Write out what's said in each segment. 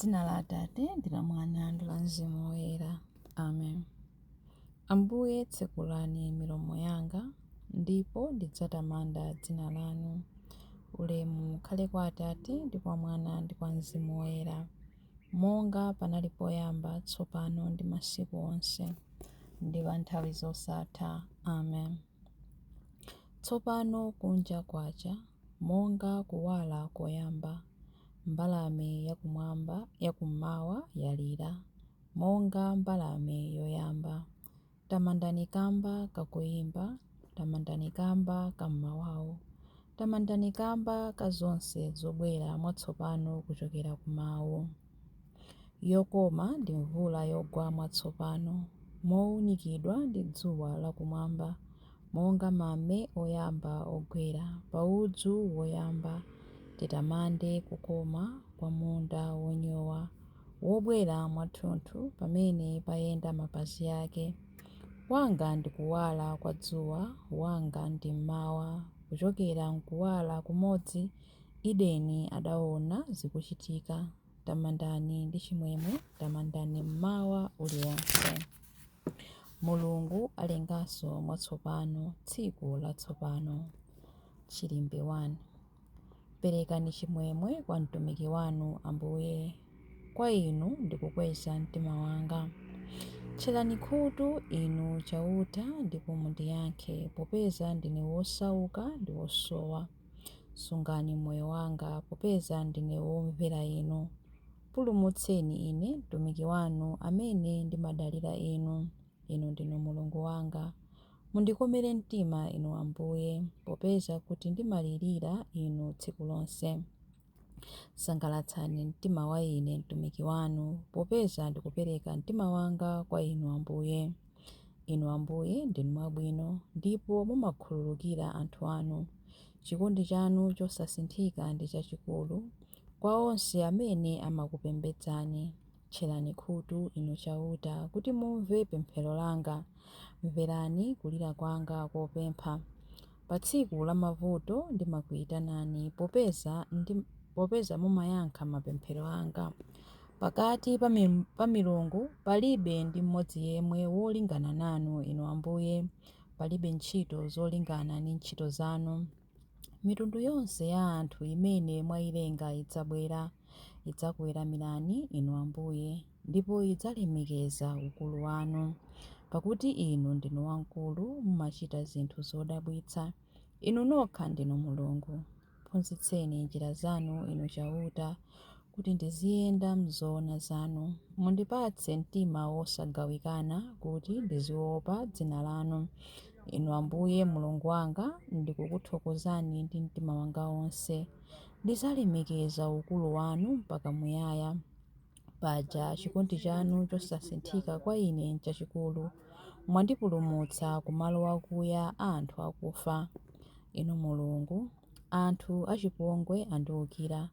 M'dzina la Atate, ndi la Mwana, ndi la Mzimu Woyera. Amen. Ambuye, tsekulani milomo yanga, ndipo ndidzatamanda dzina lanu. Ulemu ukhale kwa Atate, ndi kwa Mwana, ndi kwa Mzimu Woyera, monga panali poyamba, tsopano, ndi masiku onse, ndi pa nthawi zosatha. Amen. Tsopano kunja kwacha, monga kuwala koyamba, mbalame yakummawa yalira, monga mbalame yoyamba. Tamandani kamba kakuyimba, tamandani kamba ka mmawawo, tamandani kamba ka zonse zobwera mwatsopano kuchokera ku mawu. Yokoma ndi mvula yogwa mwatsopano, mowunikidwa ndi dzuwa lakumwamba, monga mame oyamba ogwera pa udzu woyamba. Titamande kukoma kwa munda wonyowa, wobwera mwathunthu pamene payenda mapazi ake. Wanga ndi kuwala kwa dzuwa, wanga ndi mmawa. Kuchokera m'kuwala kumodzi, Edeni adaona zikuchitika. Tamandani ndi chimwemwe, tamandani mmawa uliwonse. Mulungu alenganso mwatsopano, tsiku latsopano. Chilimbi 1. Perekani chimwemwe kwa mtumiki wanu, Ambuye. Kwa inu ndikukweza mtima wanga. Tcherani khutu, inu Chauta, ndipo mundiyankhe, popeza ndine wosauka ndi wosowa. Sungani moyo wanga, popeza ndine womvera inu. Pulumutseni ine, mtumiki wanu, amene ndimadalira inu. Inu ndinu Mulungu wanga. Mundikomere mtima, inu Ambuye, popeza kuti ndimalirira inu tsiku lonse. Sangalatsani mtima wa ine mtumiki wanu, popeza ndikupereka mtima wanga kwa inu Ambuye. Inu Ambuye ndinu wabwino, ndipo mumakhululukira anthu anu. Chikondi chanu chosasinthika ndi chachikulu kwa onse amene amakupembedzani. Tcherani khutu, inu Chauta, kuti mumve pemphero langa. Mverani kulira kwanga kopempha. Pa tsiku la mavuto ndimakuyitanani, popeza mumayankha mapemphero anga. Pakati pa milungu palibe ndi mmodzi yemwe wolingana nanu, inu Ambuye, palibe ntchito zolingana ndi ntchito zanu. Mitundu yonse ya anthu imene mwayilenga idzabwera, idzakuweramirani, inu Ambuye, ndipo idzalemekeza ukulu wanu. Pakuti inu ndinu wamkulu, mumachita zinthu zodabwitsa. Inu nokha ndinu Mulungu. Phunzitseni njira zanu, inu Chauta, kuti ndiziyenda m'zoona zanu. Mundipatse mtima wosagawikana kuti ndiziopa dzina lanu. Inu Ambuye Mulungu wanga, ndikukuthokozani ndi mtima wanga wonse. Ndidzalemekeza ukulu wanu mpaka muyaya. Paja chikondi chanu chosasinthika kwa ine n'chachikulu. Mwandipulumutsa ku malo akuya a anthu akufa. Inu Mulungu, anthu achipongwe andiwukira.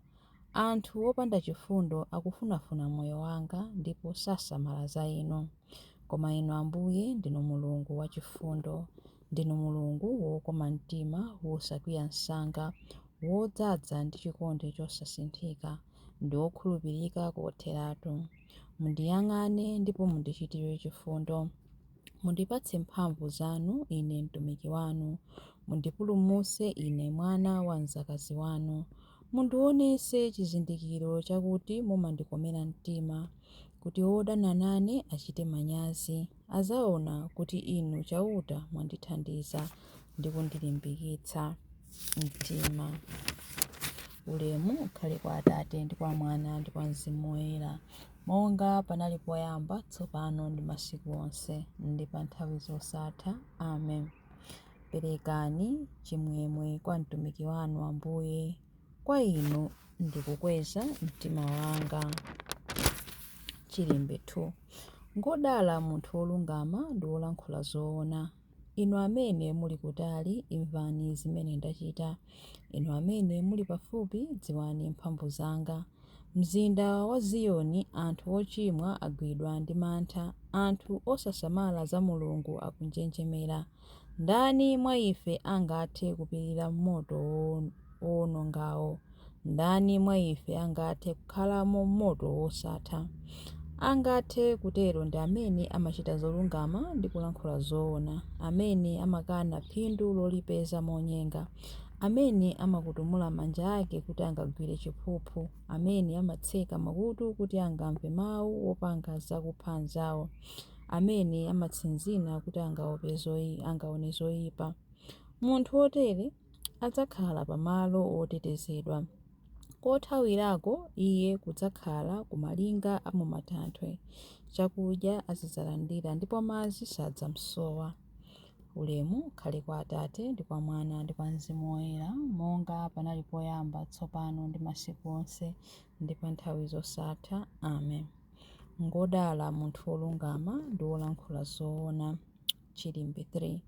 Anthu opanda chifundo akufunafuna moyo wanga ndipo sasamala za inu. Koma inu Ambuye ndinu Mulungu wachifundo, ndinu Mulungu wokoma mtima, wosakwiya msanga, wodzaza ndi chikondi chosasinthika, ndi wokhulupirika kotheratu. Mundiyang'ane ndipo mundichitire chifundo. Mundipatse mphamvu zanu ine mtumiki wanu. Mundipulumutse ine mwana wa mdzakazi wanu. Mundionetse chizindikiro chakuti mumandikomera mtima, kuti odana nane achite manyazi. Adzaona kuti inu Chauta mwandithandiza ndi kundilimbikitsa mtima. Ulemu ukhale kwa Atate, ndi kwa Mwana, ndi kwa Mzimu Woyera, monga panali poyamba, tsopano ndi masiku onse, ndi pa nthawi zosatha. Amen. Perekani chimwemwe kwa mtumiki wanu, Ambuye. Kwa inu ndikukweza mtima wanga. Chilimbi 2. Ngodala munthu wolungama ndi wolankhula zoona. Inu amene muli kutali, imvani zimene ndachita. Inu amene muli pafupi, dziwani mphamvu zanga. Mzinda wa Ziyoni, anthu ochimwa agwidwa ndi mantha, anthu osasamala za Mulungu akunjenjemera. Ndani mwa ife angathe kupirira moto wowonongawo? Ndani mwa ife angathe kukhalamo m'moto wosatha? Angathe kutero ndi amene amachita zolungama ndi kulankhula zoona, amene amakana phindu lolipeza monyenga, amene amakutumula manja ake kuti angagwire chiphuphu, amene amatseka makutu kuti angamve mawu wopanga zakupha anzawo, amene amatsinzina kuti angaone zoyipa. Munthu wotere adzakhala pamalo wotetezedwa. Kothawirako iye kudzakhala ku malinga a mumatanthwe. Chakudya azidzalandira ndipo madzi sadzamsowa. Ulemu ukhale kwa Atate ndi kwa Mwana ndi kwa Mzimu Woyera, monga panali poyamba, tsopano ndi masiku onse, ndi pa nthawi zosatha. Amen. Ngodala munthu wolungama ndi wolankhula zoona. Chilimbi 3.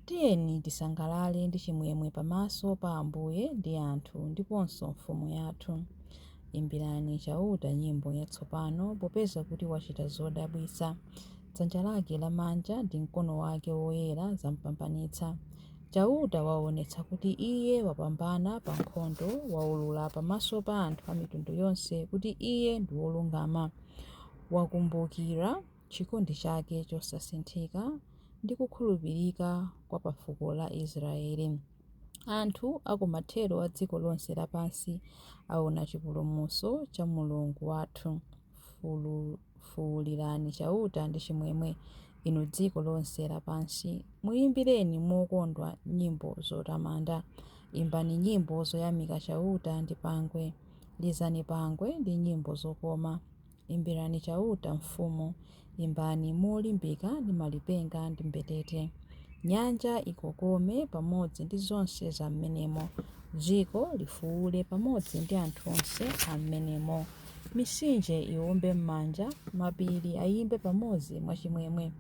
Tiyeni tisangalale ndi chimwemwe pamaso pa Ambuye ndi anthu ndiponso mfumu yathu. Imbirani Chauta nyimbo yatsopano, popeza kuti wachita zodabwitsa. Dzanja lake lamanja ndi mkono wake woyera zampambanitsa. Chauta waonetsa kuti Iye wapambana pa nkhondo, waulula pamaso pa anthu a mitundu yonse kuti Iye ndi wolungama. Wakumbukira chikondi chake chosasinthika ndi kukhulupirika kwa pa fuko la Israele. Anthu a kumathero a dziko lonse lapansi aona chipulumutso cha Mulungu wathu. Fuwulirani Chauta ndi chimwemwe, inu dziko lonse lapansi. Muyimbireni mokondwa nyimbo zotamanda. Imbani nyimbo zoyamika Chauta ndi pangwe. Lizani pangwe ndi nyimbo zokoma. Imbirani Chauta mfumu, imbani molimbika ndi malipenga ndi mbetete. Nyanja ikokome pamodzi ndi zonse za m'menemo, dziko lifuwule pamodzi ndi anthu onse a m'menemo. Mitsinje iwombe m'manja, mapiri ayimbe pamodzi mwachimwemwe,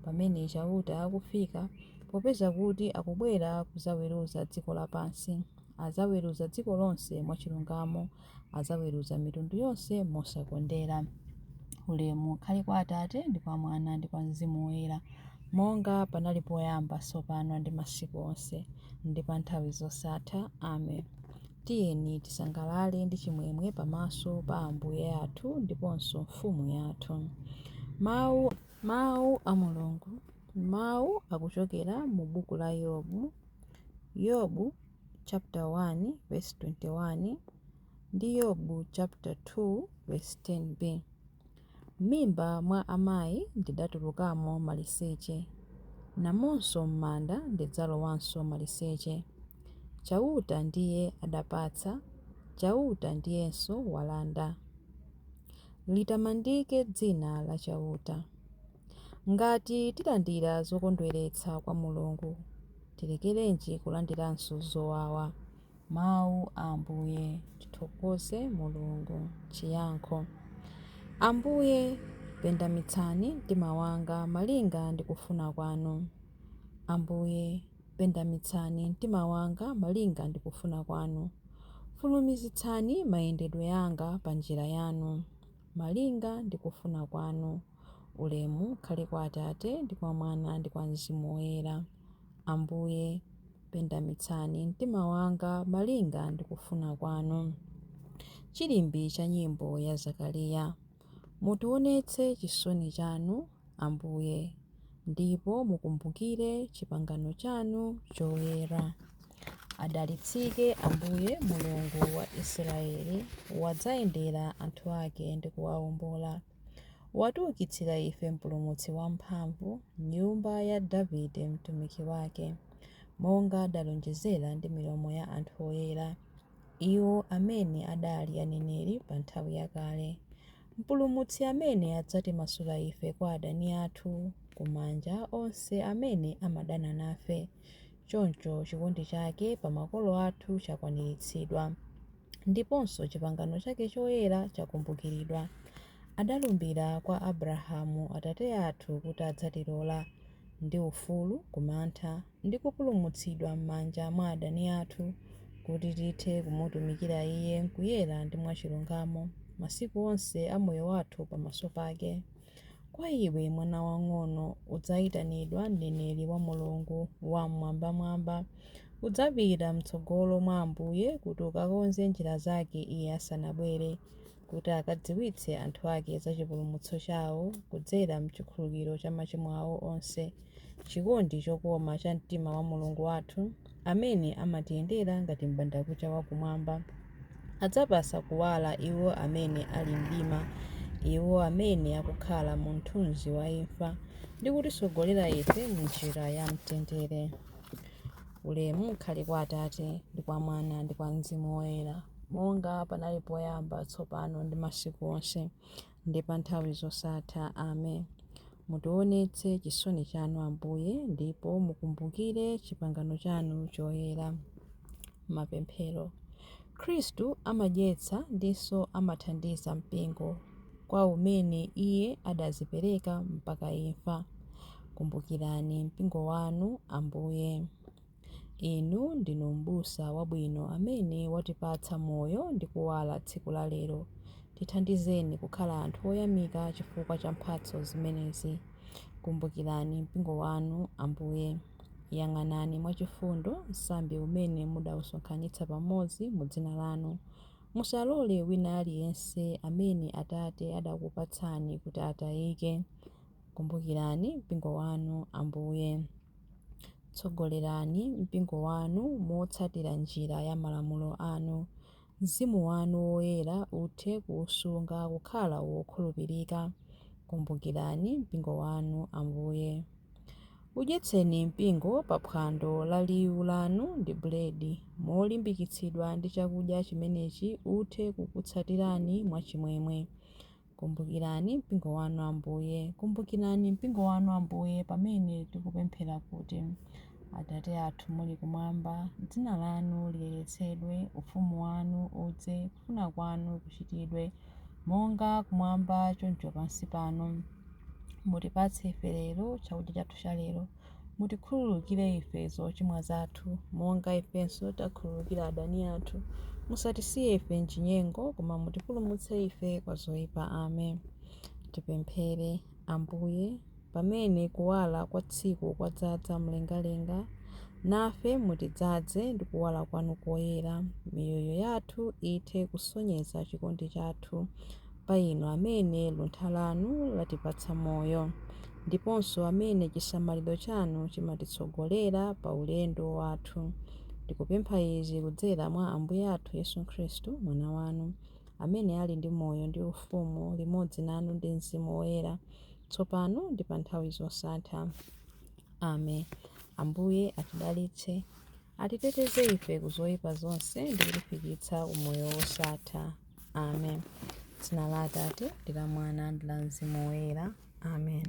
pamene Chauta akufika, popeza kuti akubwera kudzaweruza dziko lapansi. Adzaweruza dziko lonse mwachilungamo, adzaweruza mitundu yonse mosakondera. Ulemu ukhale kwa Atate ndi kwa Mwana ndi kwa Mzimu Woyera, monga panali poyamba, tsopano ndi masiku onse, ndi pa nthawi zosatha. Amen. Tiyeni tisangalale ndi chimwemwe pamaso pa Ambuye athu ndiponso Mfumu yathu. Mawu, Mawu a Mulungu. Mawu akuchokera mu buku la Yobu, Yobu chapter 1 verse 21 ndi Yobu chapter 2 verse 10b. M'mimba mwa amayi ndidatulukamo maliseche, namonso m'manda ndidzalowanso maliseche. Chauta ndiye adapatsa, Chauta ndiyenso walanda. Litamandike dzina la Chauta. Ngati tilandira zokondweretsa kwa Mulungu, tilekerenji kulandiranso zowawa? Mawu a Ambuye. Tithokoze Mulungu. Chiyankho. Ambuye, pendamitsani mtima wanga malinga ndi kufuna kwanu. Ambuye, pendamitsani mtima wanga malinga ndi kufuna kwanu. Fulumizitsani mayendedwe anga pa njira yanu, malinga ndi kufuna kwanu. Ulemu ukhale kwa Atate ndi kwa Mwana ndi kwa Mzimu Woyera. Ambuye, pendamitsani mtima wanga malinga ndi kufuna kwanu. Chilimbi cha nyimbo ya Zakariya. Mutionetse chisoni chanu, Ambuye, ndipo mukumbukire chipangano chanu choyera. Adalitsike Ambuye Mulungu wa Israeli, wadzayendera anthu ake ndi kuwawombola. Watiukitsira ife Mpulumutsi wamphamvu, m'nyumba ya Davide mtumiki wake, monga adalonjezera ndi milomo ya anthu oyera, iwo amene adali aneneri pa nthawi yakale. Mpulumutsi amene adzatimasula ife kwa adani athu, ku manja onse amene amadana nafe. Choncho chikondi chake pa makolo athu chakwaniritsidwa, ndiponso chipangano chake choyera chakumbukiridwa. Adalumbira kwa Abrahamu atate athu kuti adzatilola ndi ufulu ku mantha ndi kupulumutsidwa m'manja mwa adani athu, kuti tithe kumutumikira Iye m'kuyera ndi mwachilungamo masiku onse a moyo wathu pamaso pake. Kwa iwe, mwana wamng'ono, udzayitanidwa mneneri wa Mulungu Wam'mwambamwamba. Udzapita mtsogolo mwa Ambuye kuti ukakonze njira zake Iye asanabwere, kuti akadziwitse anthu ake za chipulumutso chawo kudzera m'chikhululukiro cha machimo awo onse. Chikondi chokoma cha mtima wa Mulungu wathu, amene amatiyendera ngati m'bandakucha wakumwamba, adzapatsa kuwala iwo amene ali mdima, iwo amene akukhala mu mthunzi wa imfa, ndi kutitsogolera ife m'njira ya mtendere. Ulemu ukhale kwa Atate, ndi kwa Mwana, ndi kwa Mzimu Woyera, monga panali poyamba, tsopano ndi masiku onse, ndi pa nthawi zosatha. Amen. Mutionetse chisoni chanu, Ambuye, ndipo mukumbukire chipangano chanu choyera. Mapemphero. Khristu amadyetsa ndinso amathandiza mpingo kwa umene Iye adadzipereka mpaka imfa. Kumbukirani mpingo wanu, Ambuye. Inu ndinu m'busa wabwino amene watipatsa moyo ndi kuwala tsiku la lero. Tithandizeni kukhala anthu oyamika chifukwa cha mphatso zimenezi. Kumbukirani mpingo wanu, Ambuye. Yang'anani mwachifundo msambi umene mudawusonkhanitsa pamodzi mu dzina lanu. Musalole wina aliyense amene Atate adakupatsani kuti atayike. Kumbukirani mpingo wanu, Ambuye. Tsogolerani mpingo wanu motsatira njira ya malamulo anu. Mzimu wanu woyera uthe kuwusunga kukhala wokhulupirika. Kumbukirani mpingo wanu, Ambuye. Udyetseni mpingo pa phwando la liwu lanu ndi buledi, molimbikitsidwa ndi chakudya chimenechi uthe kukutsatirani mwachimwemwe. Kumbukirani mpingo wanu, Ambuye. Kumbukirani mpingo wanu, Ambuye, pamene tikupemphera kuti: Atate athu muli kumwamba, dzina lanu liyeretsedwe, ufumu wanu udze, kufuna kwanu kuchitidwe, monga kumwamba choncho pansi pano. Mutipatse ife lero chakudya chathu cha lero. Mutikhululukire ife zochimwa zathu, monga ifenso takhululukira adani athu. Musatisiye ife m'chinyengo, koma mutipulumutse ife kwa zoyipa. Amen. Tipemphere. Ambuye, pamene kuwala kwa tsiku kwadzaza mlengalenga, nafe mutidzaze ndi kuwala kwanu koyera, miyoyo yathu ithe kusonyeza chikondi chathu pa inu amene luntha lanu latipatsa moyo, ndiponso amene chisamaliro chanu chimatitsogolera pa ulendo wathu. Tikupempha izi kudzera mwa Ambuye athu Yesu Khristu, Mwana wanu, amene ali ndi moyo ndi ufumu limodzi nanu ndi Mzimu Woyera, tsopano ndi pa nthawi zosatha. Amen. Ambuye atidalitse, atiteteze ife ku zoyipa zonse ndi kutifikitsa ku moyo wosatha. Amen. Dzina la Atate ndi la Mwana ndi la Mzimu Woyera. Amen.